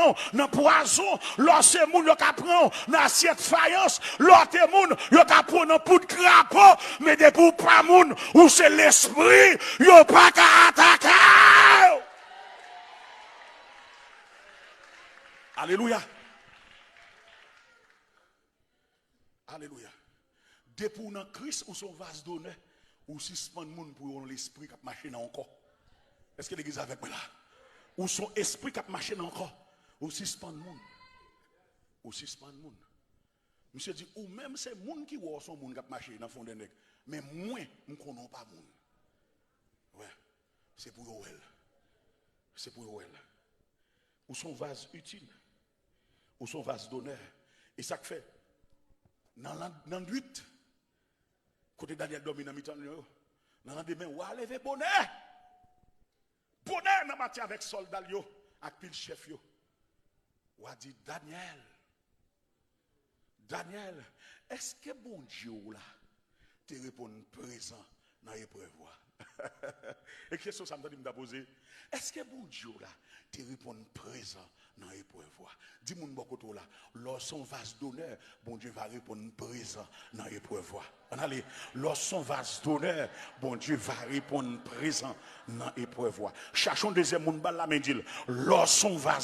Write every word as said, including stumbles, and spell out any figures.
w nan pwazon, lè w se moun, yo ka pran w nan asyèt fayans, lè w te moun, yo ka pran w nan poud krapo, men depi w pa moun, ou se lespri, yo pa ka atake w. Alelouya. Alelouya. Depi w nan Kris, ou se yon vaz donè. Ou sispann moun pou yon lespri k ap mache nan yon kò. Èske legliz avèk mwen la? Ou se yon espri k ap mache nan yon kò. Ou sispann moun. Ou sispann moun. Misye di, ou menm se moun ki wè w se yon moun k ap mache nan fon dè nèg. Men mwen, m konnen w pa moun. Wè, se pou yo wè l. Se pou yo wè l. Ou se yon vaz itil. Ou se yon vaz donè. E sa k fè, nan, nan, nan nwit, kote Danyèl dòmi nan mitan lyon yo, nan landemen, wa leve bonè. Bonè nan maten avèk sòlda l yo, ak pil chèf yo. Wa di, Danyèl, Danyèl, èske Bondye w la te reponn prezan nan eprèv ou a? E kesyon sa m tande m ta poze, èske Bondye w la te reponn prezan nan eprèv ou a? Di moun bò kote w la, lè w se yon vaz donè, Bondye va reponn prezan nan eprèv ou a. Ann ale, lè w se yon vaz donè, Bondye va reponn prezan nan eprèv ou a. Chache yon dezyèm moun, ba l lamen, di l, lè w se yon vaz